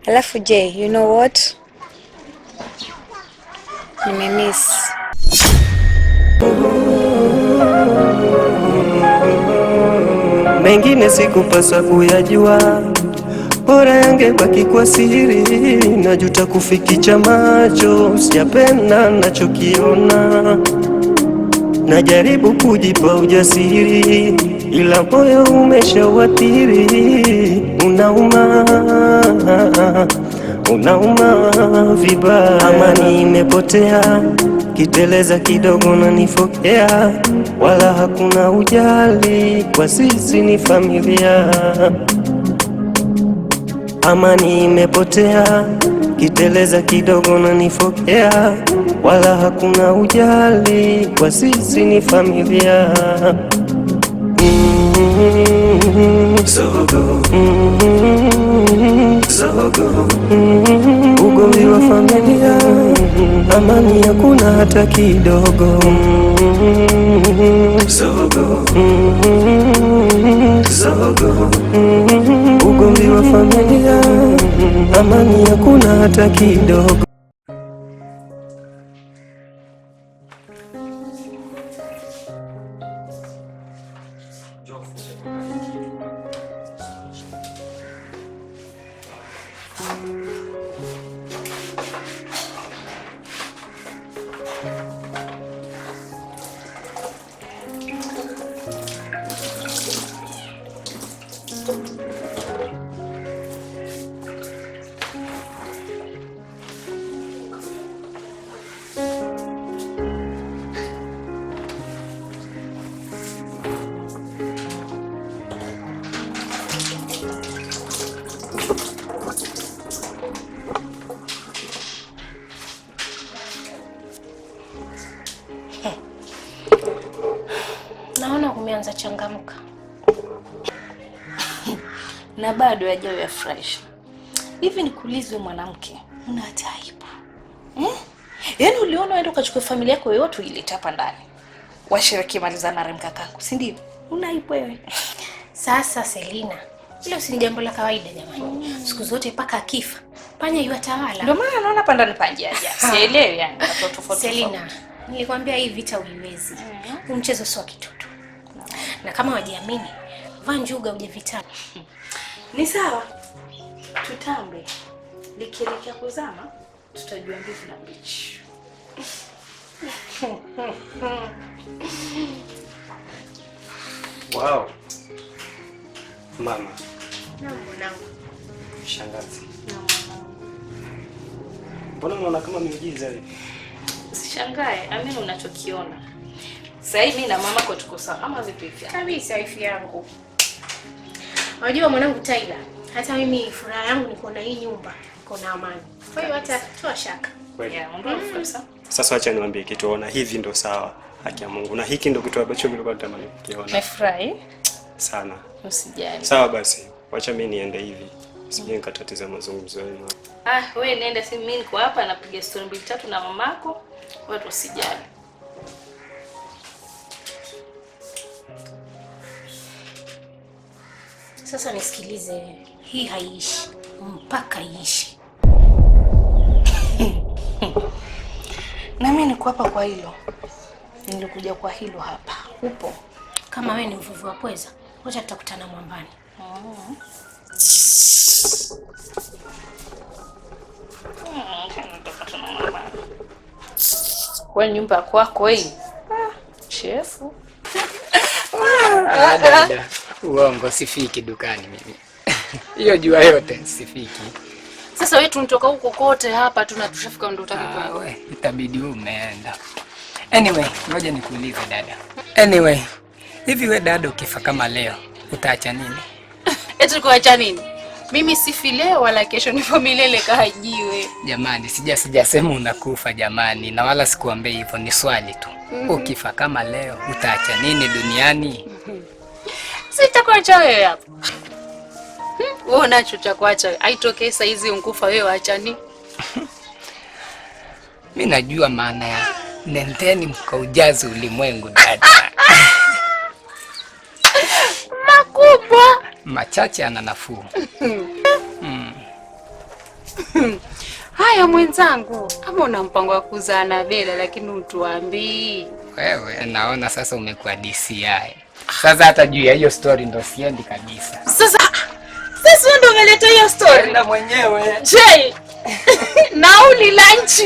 Alafu je, you know what? Nimemiss. Mengine sikupaswa kuyajua, bora yangebaki kwa siri. Najuta kufikicha macho, sijapenda nachokiona. Najaribu kujipa ujasiri, ila moyo umeshauathiri. Unauma, unauma vibaya. Amani imepotea, kiteleza kidogo na nifokea, wala hakuna ujali kwa sisi ni familia. Amani imepotea, kiteleza kidogo na nifokea, wala hakuna ujali kwa sisi ni familia. Zogo. Zogo. Ugomvi wa familia, amani hakuna hata kidogo. Zogo. Zogo. Ugomvi wa familia, amani hakuna hata kidogo. Naona umeanza changamka. Na bado yajayo ya fresh. Hivi nikuulize mwanamke, una hata aibu eh? Yaani uliona uende ukachukua familia yako yote uilete hapa ndani washiriki maliza marehemu kakangu, si ndio? Una aibu wewe? Sasa Selina, hilo si ni jambo la kawaida jamani. Siku zote paka akifa panya yuatawala. Ndio maana naona hapa ndani panjaja. Sielewi yani watu tofauti. Selina, nilikwambia hii vita uiwezi. Huu mchezo sio wa kitoto. Na kama wajiamini, vaa njuga uje vitani. Ni sawa. Tutambe. Likielekea kuzama, tutajua mbivu na mbichi. Wow. Mama, Naam mwanangu. shangazi. Mbona unaona kama miujiza hivi? Usishangae, amini unachokiona. Sasa hivi mimi na mama kwa tuko sawa ama vipi hivi? Kabisa wifi yangu. Unajua mwanangu Tyler, hata mimi furaha yangu ni kuona hii nyumba iko na amani. Kwa hiyo hata toa shaka. Kweli. Yeah, ondoa hofu kabisa. Sasa acha niwaambie kitu, ona hivi ndo sawa, haki ya Mungu. Na hiki ndo kitu ambacho nilikuwa natamani kukiona Nimefurahi. sana. Usijali. Sawa basi, wacha mimi niende hivi. Sije nikatatiza mazungumzo yenu. Ah, wewe nenda, si mimi niko hapa napiga story mbili tatu na mamako. Watu usijali. Sasa nisikilize, hii haiishi mpaka iishi. Na mimi niko hapa kwa hilo. Nilikuja kwa hilo hapa. Upo? Kama wewe ni mvuvi wa pweza, wacha tutakutana mwambani. Kwa nyumba kwako hii. Ah, chefu. Ah, dada, uongo, sifiki dukani mimi. Hiyo jua yote sifiki. Sasa wewe tunatoka huko kote hapa tuna tushafika ndo utaki Ah, kwenda. we, itabidi wewe umeenda. Anyway, ngoja nikuulize dada. Anyway, hivi we dada ukifa kama leo utaacha nini? Eti kuacha nini? Mimi sifi leo wala kesho, nipo milele kajiwe. Jamani, sijasema unakufa jamani, na wala sikuambia hivyo, ni swali tu. Ukifa kama leo utaacha nini duniani? Sitakuacha wewe hapo. Wewe unacho cha kuacha. Haitokee saa hizi unkufa wewe waacha nini? Mi najua maana ya nendeni mkaujaze ulimwengu dada. Makubwa. Machache ana nafuu. Haya mwenzangu, ama una mpango wa kuzaa na Bella lakini utuambii. Wewe naona sasa umekuwa DCI. Sasa hata juu ya hiyo story ndo siendi kabisa. Sasa wewe ndio umeleta hiyo story. Na mwenyewe. Je. Nauli lunch.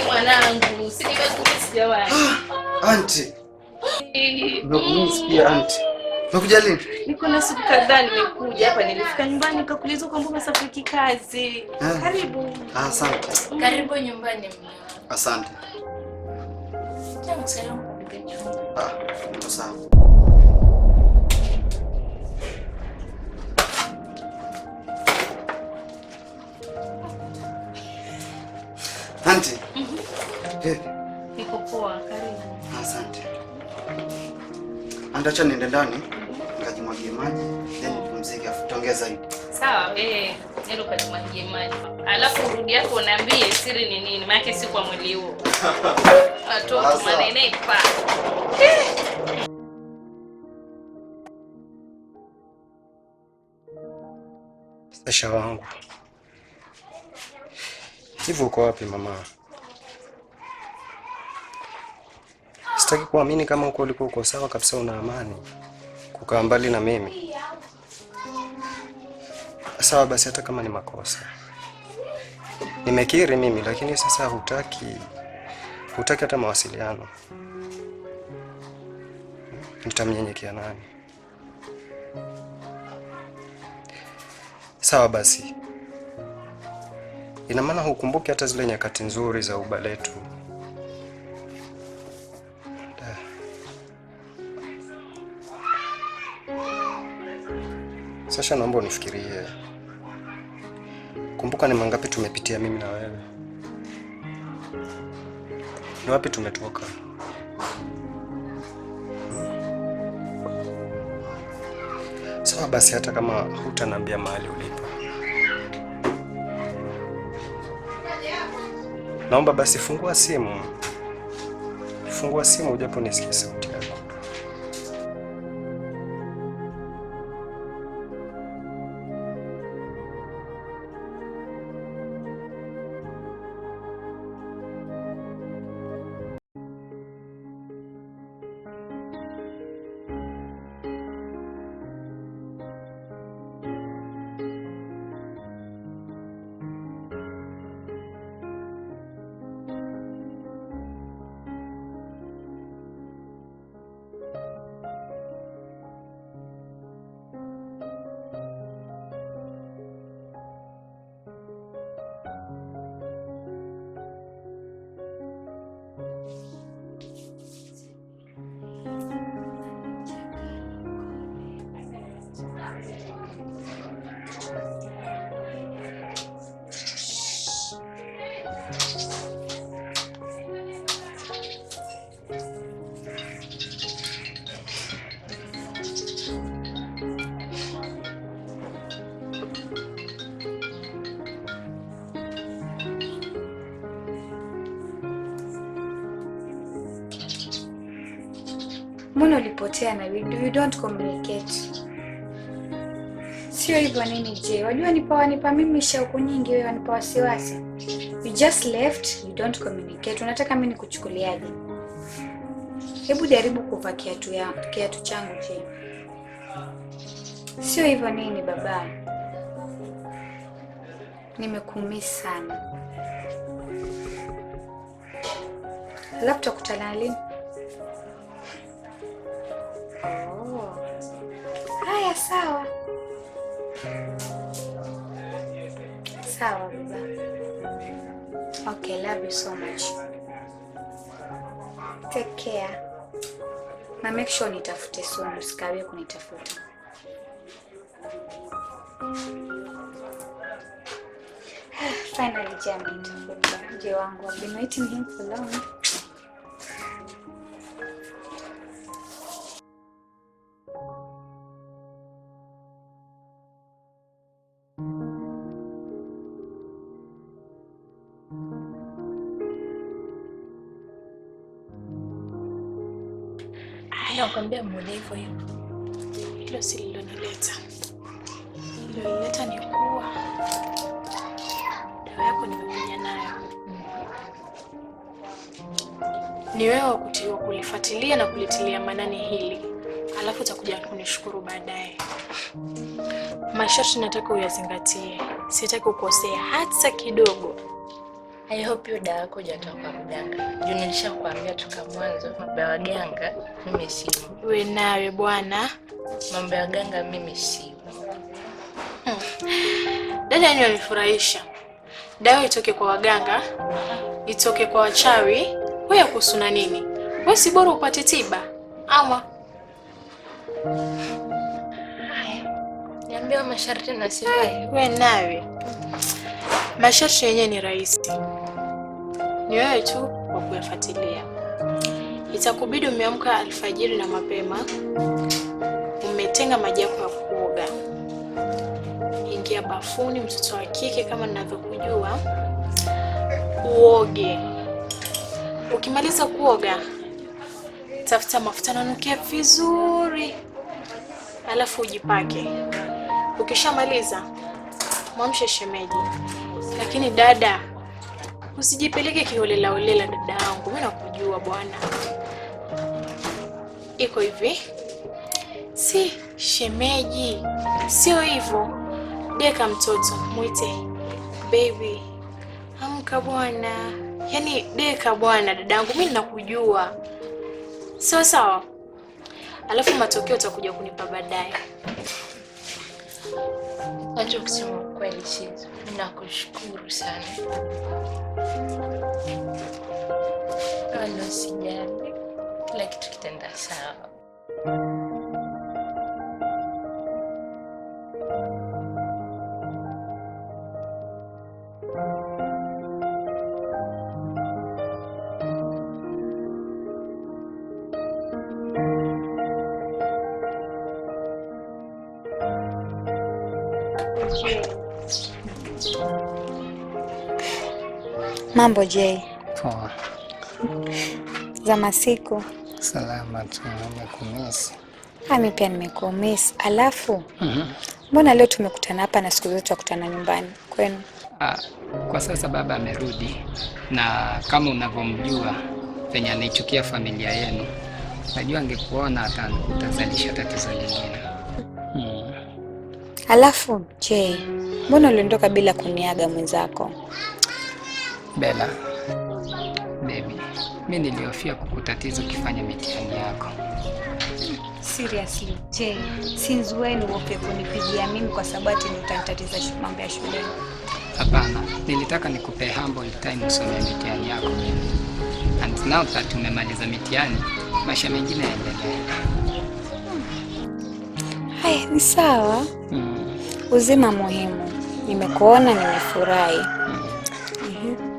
Mwanangu, si nimekumiss jamani. Auntie. Nimekumiss pia auntie. Umekuja lini? Niko na siku kadhaa nimekuja hapa, nilifika nyumbani nikakuuliza kwamba umesafiri kikazi. Karibu. Asante. Karibu nyumbani mwanangu. Asante. Tangu salamu kwa Niko sawa. Auntie. Niko poa, karibu. Asante. Acha niende ndani nikajimwagie maji then nipumzike afu tuongee zaidi. Sawa, nenda ukajimwagie maji. Alafu urudi hapo uniambie siri ni nini, maana si kwa mwili huo. Watoto manenepa. Sasha wangu. Hivi uko wapi mama? Sitaki kuamini kama uko ulikuwa uko sawa kabisa, una amani kukaa mbali na mimi. Sawa basi, hata kama ni makosa nimekiri mimi, lakini sasa hutaki hata mawasiliano. Nitamnyenyekea nani? Sawa basi, ina maana hukumbuki hata zile nyakati nzuri za uba letu. Sasha, naomba unifikirie. Kumbuka ni mangapi tumepitia mimi na wewe. Ni wapi tumetoka? Sawa basi, hata kama hutaniambia mahali ulipo, naomba basi fungua simu. Fungua simu ujapo nisikie sauti yako. Mbona ulipotea na you don't communicate? Sio hivyo nini je? Wajua wanipa mimi shauku nyingi, wewe wanipa wasiwasi. You just left, you don't communicate. Unataka mimi nikuchukuliaje? Hebu jaribu kuvaa kiatu changu je. Sio hivyo nini baba? Nimekumiss sana. Alafu tutakutana lini? Oh. Haya, sawa. Sawa baba. Okay. Okay, I love you so much. Take care. Na make sure nitafute soon, usikawie kunitafuta. Finally, Jay amenitafuta. Jay wangu, I've been waiting him for long. Nakwambia muone hivyo hivyo. Hilo si lilonileta. Lilonileta ni kuwa dawa yako nimekuja nayo. Ni wewe wa kulifuatilia na kulitilia maanani hili, alafu utakuja kunishukuru baadaye. Masharti nataka uyazingatie, sitaki kukosea hata kidogo. I hope hiyo dawa yako hujatoa kwa mganga. Juu nilishakwambia toka mwanzo, mambo ya waganga mimi simo. We nawe bwana, mambo ya waganga mimi simo. Dada, yani wanifurahisha. Dawa itoke kwa waganga, itoke kwa wachawi, wewe kuhusu na nini? Wewe si bora upate tiba ama? Haya, niambie masharti na sivai. We nawe. Masharti yenyewe ni rahisi. Ni wewe tu wa kuyafuatilia. Itakubidi umeamka alfajiri na mapema, umetenga maji yako ya kuoga. Ingia bafuni, mtoto wa kike kama ninavyokujua, uoge. Ukimaliza kuoga, tafuta mafuta yanayonukia vizuri, alafu ujipake. Ukishamaliza, mwamshe shemeji. Lakini dada, usijipeleke kiholela holela dada yangu, mimi nakujua bwana. Iko hivi. Si shemeji, sio hivyo. Deka mtoto, muite baby. Amka bwana. Yaani deka bwana dadangu, mimi nakujua. Sawa sawa. Alafu matokeo utakuja kunipa baadaye. Wacha kusema kweli Shizu, nakushukuru sana. Wala usijali, kila kitu kitaenda sawa. Mambo Jay. Poa. Za masiku. Salama tu, nimekumisi. Mimi pia nimekumisi. Alafu mbona leo tumekutana hapa na siku zote tukutana nyumbani kwenu? Kwa sasa baba amerudi, na kama unavyomjua venye anaichukia familia yenu, najua angekuona utazalisha tatizo lingine. Alafu Jay, mbona uliondoka bila kuniaga mwenzako? Bella, baby, mimi nilihofia kukutatiza ukifanya mitihani yako. Seriously, Jay, since when uofe kunipigia mimi kwa sababu ati utanitatiza mambo ya shuleni? Hapana, nilitaka nikupe humble time usome mitihani yako. And now that umemaliza mitihani, maisha mengine yaendelee. Haya, ni sawa. Uzima muhimu. Nimekuona, nimefurahi.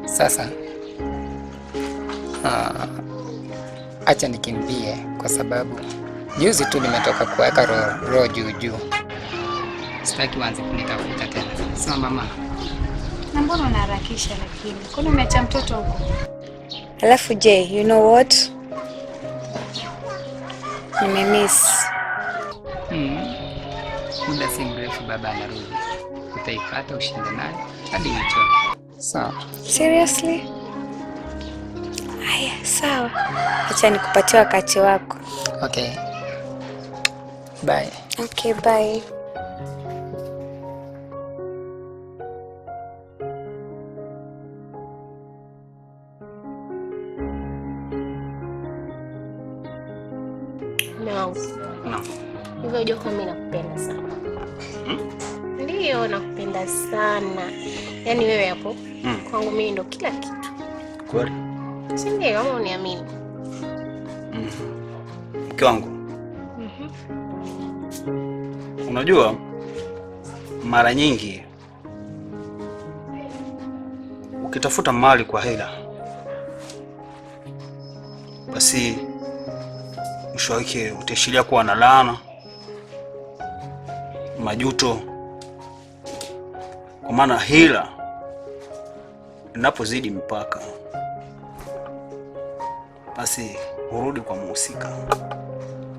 Sasa acha nikimbie kwa sababu juzi tu nimetoka kuweka roho juu juu. Sitaki waanze kunitafuta tena. Sawa mama. Na mbona unaharakisha lakini? Kwani umeacha mtoto huko? Alafu Jay, you know what? Nimemiss. Muda si mrefu baba anarudi. Utaipata ushinde naye hadi uchoke. Sawa. Seriously? Haya, sawa. Acha nikupatie wakati wako. Okay. Bye. Okay, bye. No. No. Hivyo unajua kwa mimi nakupenda sana. Ndio, nakupenda sana. Yaani wewe hapo kwangu mimi ndo kila kitu. Kweli? Si ndio? Ama uniamini? Mke wangu, unajua mara nyingi ukitafuta mali kwa hela, basi mwisho wake utaishilia kuwa na laana, majuto, kwa maana hila inapozidi mipaka, basi hurudi kwa muhusika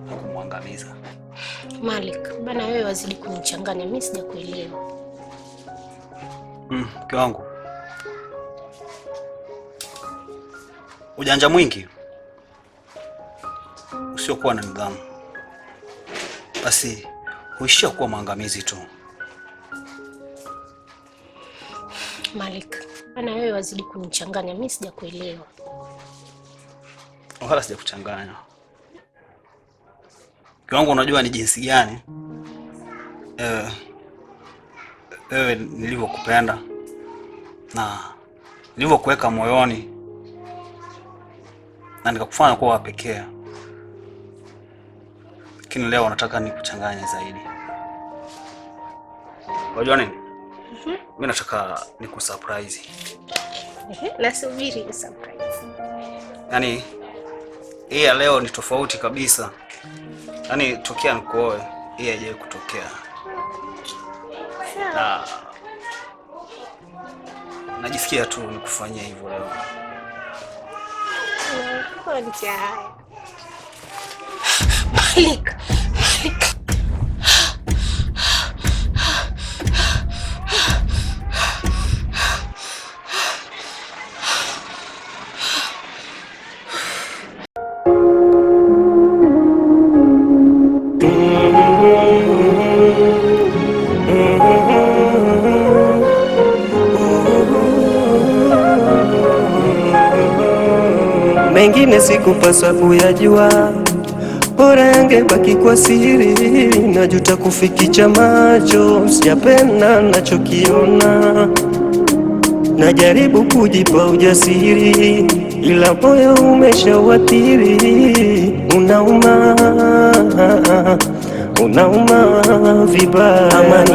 na kumwangamiza. Malik, bana wewe wazidi kunichanganya, mimi sijakuelewa. Mke wangu, ujanja mwingi usiokuwa na nidhamu basi huishia kuwa maangamizi tu. Malik, bana wewe wazidi kunichanganya, mimi sijakuelewa. Wala sijakuchanganya. Mke wangu, unajua ni jinsi gani wewe nilivyokupenda na nilivyokuweka moyoni na nikakufanya kuwa wa pekee, lakini leo nataka nikuchanganye zaidi. Unajua nini? Mimi nataka nikusurprise. Nasubiri surprise. Yaani hii ya leo ni tofauti kabisa. Yaani tokea nikuoe hii haijawahi kutokea. Na najisikia tu nikufanyia hivyo leo. Haya. Malik, Malik. Mengine sikupaswa kuyajua, bora yangebaki kwa siri. Najuta kufikicha macho, sijapenda nachokiona. Najaribu kujipa ujasiri, ila moyo umeshawatiri. Unauma, unauma vibaya. Amani.